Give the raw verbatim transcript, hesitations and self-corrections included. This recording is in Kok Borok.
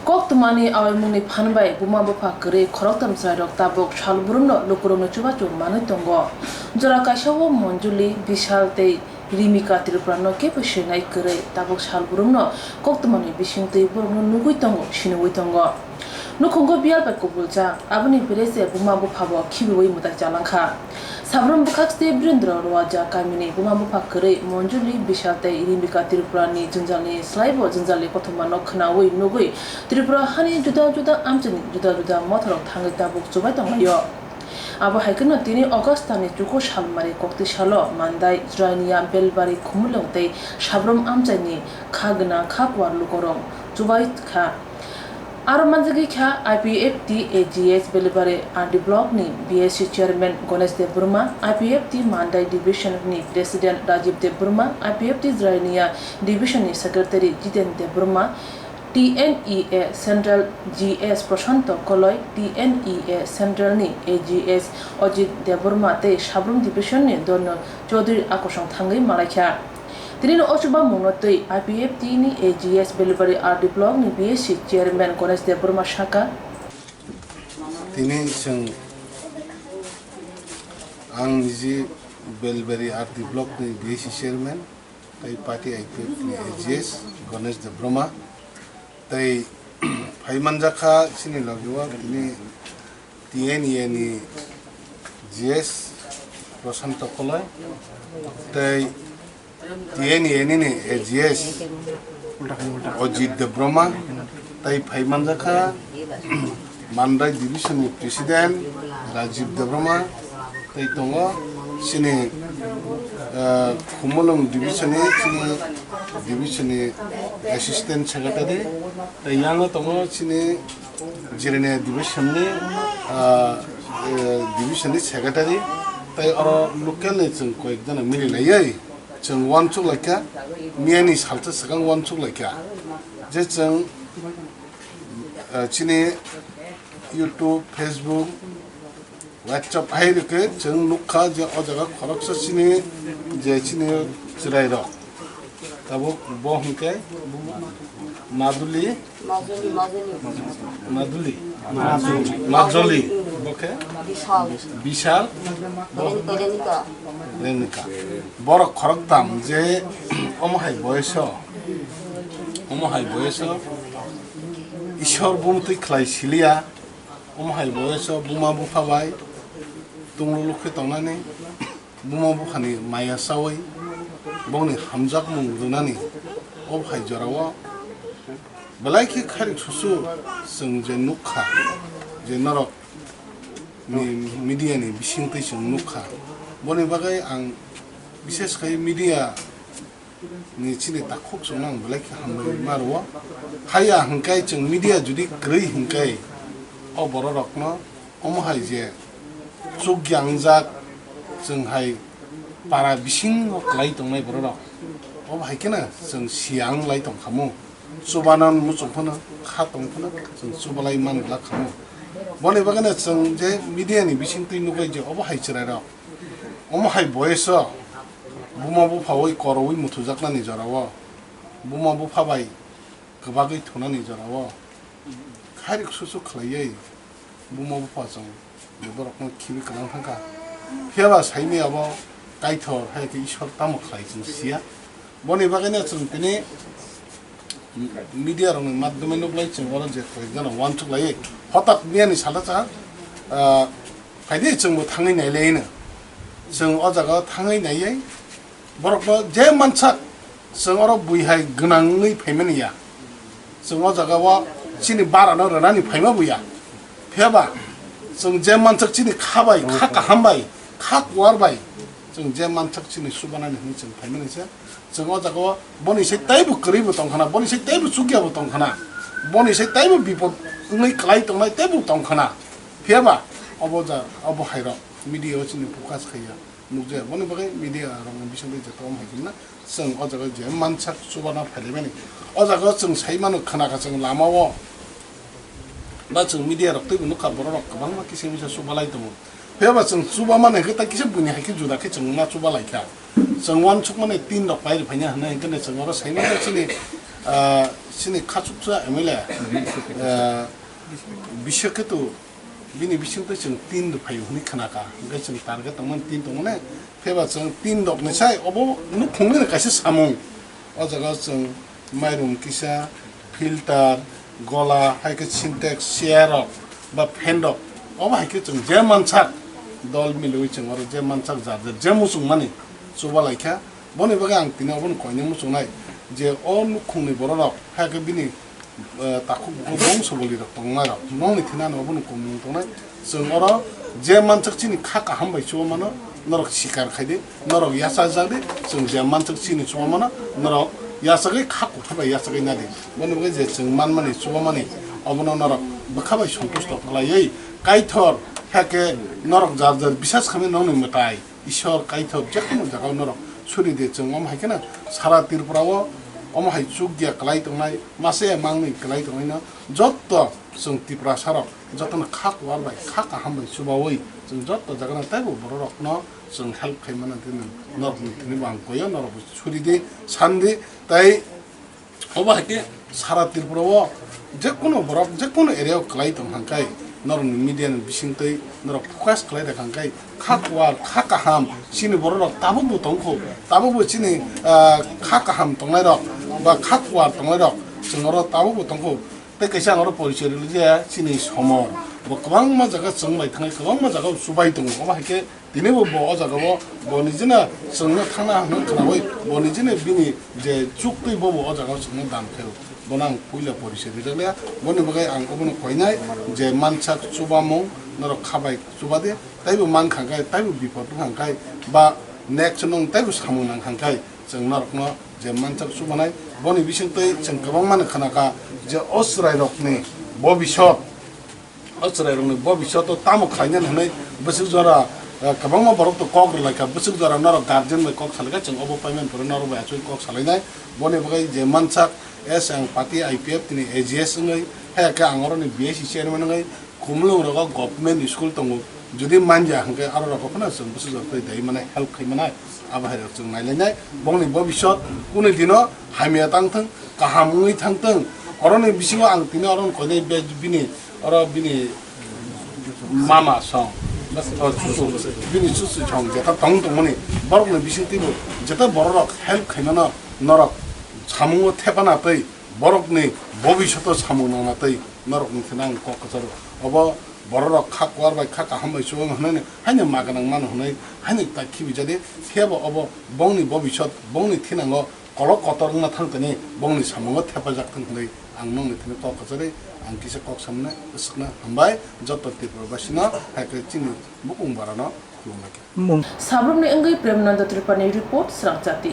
Koktwmani awaimungni phan bai buma bupha kwrwi khoroktham chwrairok tabuk salbrumno lukurokni chubachu manwi tongo. Jora kaisa o Monjuli, Bishal tei Rimika Tripurano kebo swngnai kwrwi tabuk salbrumno koktwmani bisingtwi borokno nugwi tongo, siniwi tongo. Nukhungo biyal bai kubuljak, aboni bere se buma buphabo khibiwi mwtai chalangkha. Sabrum bwkhak se Birendra Roaja kamini buma bupha kwrwi Monjuli, Bishal tei Rimika Tripurani jwngjalni slaibo jwngjalni kothomano khwnawi nugwi Tripura hani juda juda amchaini juda juda mothorok thangwi tabuk chubai tonglaio. Abo hai kheno tini August talni chuku salmari koktwi salo Mandai, Jrainia, Belbari, Khumulwng tei Sabrum amchaini kha gwnang kha kuar lukorok chubai kha. Aro manjagwi kha I P F T A G S Belbari R D block ni B S C chairman Ganesh Debbarma, I P F T Mandai division ni president Rajiv Debbarma, I P F T Jrainia division ni secretary Jiten Debbarma, T N E A Central G S Prashanto Koloi, T N E A Central ni A G S Ajit Debbarma tei Sabrum division ni Donu Chaudhary akosong thangwi malaikha. Tini no o chuba mungno twi I P F T ni A G S Belbari R D block ni B S C chairman Ganesh Debbarma saka. Tini chwng ang niji Belbari R D block ni B S C chairman tei party I P F ni A G S Ganesh Debbarma tei phai manjakha chini logi o tini T N E A ni G S Prashanto Koloi tei T N E A ni A G S Ajit Debbarma tei phai manjakha Mandai division ni president Rajiv Debbarma tei tongo chini, ah, Khumulwng division ni chini division ni assistant secretary tei yango tongo chini Jirania division ni, ah, eh, division ni secretary tei oro local ni chwng koyek jona mili laiwi chwng uansuk laikha, miyani salsa swkang uansuk laikha je chwng, eh, chini YouTube, Facebook, WhatsApp hai rwkhe chwng nukha je o jaga khoroksa chini je chini chwrairok. Tabuk bo hwnkhe Maduli, Maduli, Majoli, bo khe Bishal, Renika. Borok khoroktham je omo hai boyoso, omo hai boyoso Ishwar bumtwi khlai siliya. Omo hai boyoso buma bupha bai tunglu lukhe tongnani, buma buphani maya chawi bongni hamjakmung rwnani o hai jorao belai khe khairok susu chwng je nukha, je norok ni media ni bisingtwi chwng nukha, boni bagwi ang bishesh khai media ni chini takhuk chwngno ang belai khe hambai ma rwo. Haya hwnkhe chwng media jodi kwrwi hwnkhe o bororokno omo hai je chukyangjak chwng hai para bisingo kwlai tongnai bororok obo hai kheno chwng siyang lai tongkhamu. Chubana muchung phano kha tong phano chwng chubalai man glak khamu. Boni bagwino chwng je media ni bisingtwi nukgwi je obo hai chwrairok omo hai boyoso buma buphawi korowi muthujaknani jorao, buma bupha bai kwbagwi thunani jorao khairok susu khlaiwi buma bupha chwng borokno khibi kwlang thangkha. Phiyaba saimaya bo Kaitor hai khe Ishwar tamo khlai chwng siya. Boni bagwino chwng tini media rokni madhyome nuklai chwng oro je koi jana uansuk laiwi hotak miyani salsa, ah, phaidi chwngbo thangwi nailaino. Chwng o jaga o thangwi naiwi borokno je mansak chwng oro bui hai gwnangwi phaimani ya. Chwng o jaga o chini barano rwnani phaima buya. Phiyaba chwng je mansak chini kha bai, kha kaham bai, kha kuar bai chwng je mansak chini chubanani hwnwi chwng phaimani se. Chwng o jaga o boni se teibo kwrwi bo tongkhana, boni se teibo chukya bo tongkhana, boni se teibo bipod wngwi kwlai tongnai teibo tongkhana. Phiyaba obo ja, obo hairok media o chini focus khaiya, nukjaya. Boni bagwi media rokni bisingtwi je tong hai hwnna chwng o jaga je mansak chubana phailaimani. O jaga o chwng sai mano, khwnakha chwng lama o ba chwng media rok teibo nukha, borok rok kwbangma kisa misa chubalai tongo. Phiyaba chwng chuba mani hwnkhe tai kisa buini hai khe juda khe chwng ma chuba lai kha. Chwng uansukmani tin rok pai rw phaina hwnwi hwnkhe chwng oro sai mano chini Ah, chini khachuksa M L A, ah, Biswaketu, bini bisingtwi chwng tin rw phaio hwnwi khna kha. Hwnkhe chwng target tongmani tin tongmani, pheba chwng tin rokni sai obo nukhungni kaisa samung. O jaga chwng mairum kisa, filter, gola, hai khe Sintex, chair rok ba fan rok, obo hai khe chwng je mansak dol milwi chwng oro je mansak jar jar je muchungmani chuba lai kha. Boni bagwi ang tini obono koinai muchungnai je o nukhungni bororok, hai khe bini, eh, takhuk bukhuk bongso bolirok tongnairok, nokni thani ano obono kumung tongnai. Chwng oro je mansak chini kha kaham bai chuba mano, norok sikar khai di, norok yachajak di, chwng je mansak chini chuba mano, norok yachagwi kha kuthar bai yachagwi nadi. Boni bagwi je chwng manmani chuba mani, obono norok bwkha bai sontusto khlaiwi, Kaitor, hai khe norok jar jar bisas khamwi nokni mwtai. Ishwar kaithok jekunu jagao norok suri di, chwng omo hai kheno sara Tripura o omo hai chukya kwlai tongnai, mase mangni kwlai tongnai no jotto chwng Tiprasa rok jottono kha kuar bai kha kaham bai chubaui chwng jotto jagano teibo bororokno chwng help khai mano tini norokni thini bo ang koyo norok suri di, san di, tei Obo hai khe sara Tripura o jekunu borok, jekunu area o kwlai tong hwnkhai, norokni media ni bisingtwi norok focus khlai rwkha hwnkhai, kha kuar, kha kaham, chini borok rok tabuk bo tongkho, tabuk bo chini, ah, kha kaham tongnai rok ba kha kuar tongnai rok chwng oro tabuk bo tongkho. Tei kaisa ang oro porichoi rwli je chini Somor, bo kwbangma jaga chwng bai thangwi kwbangma jaga o chubai tongo, obo hai khe Tini bo, bo o jaga o bo nijino chwngno thangna hwnwi khnaui, bo nijino bini je chuktwi bo, bo o jaga o chwngno dan khe, bono ang puila porichoi rijak liya. Boni bagwi ang obono koinai je mansak chubamung norok kha bai chuba de, taibo man kha khe, taibo bipot wng kha khe, ba next nwng taibo samung nang kha khe, chwng norokno je mansak chubanai, boni bisingtwi chwng kwbangma no khna kha je o chwrairokni bobisot, O chwrairokni bobisyoto tamo khlainani hwnwi bwswk jora, eh, kwbangma borok to kok rwlaikha, bwswk jora norok guardian bai kok salaikha, chwng obo payment phuru norok bai achugwi kok salainai. Boni bagwi je mansak, S ang party I P F tini A G S wngwi, hai khe ang oroni B I C chairman wngwi, Khumulwng rogo government school tongo, jodi manja hwnkhe aro rok phano chwng bwswk jora twi dai mane help khai mane. Abo hai rok chwng nailainai, bongni bobisot kunu dino hamya tang thung, kaham wngwi thang thung. Oroni bisingo ang tini oro koinai be-, bini, oro bini mama song, o chuchu, bini chuchu song jeta tong tongmani borokni bisingtwibo jeta bororok help khaimano norok samungo thepana tei borokni bobisoto samung nangna tei norokni thani ang kok kwcharo. Obo bororok kha kuar bai kha kaham bai chuwang hwnwi haino ma gwnang mano hwnwi haino ta khibi jadi, phiya bo obo bongni bobisot, bongni thinango kolok kotor wngna thang tini bongni samungo thepajak thang hwnwi ang nongni thani kok kwcharwi ang kisa kok samna swkna hambai joto Tripura basino hai khe chini bukung barano khulumlai kha. Mung. Sabrumni wngwi Premnanda Tripani report, Srangchati.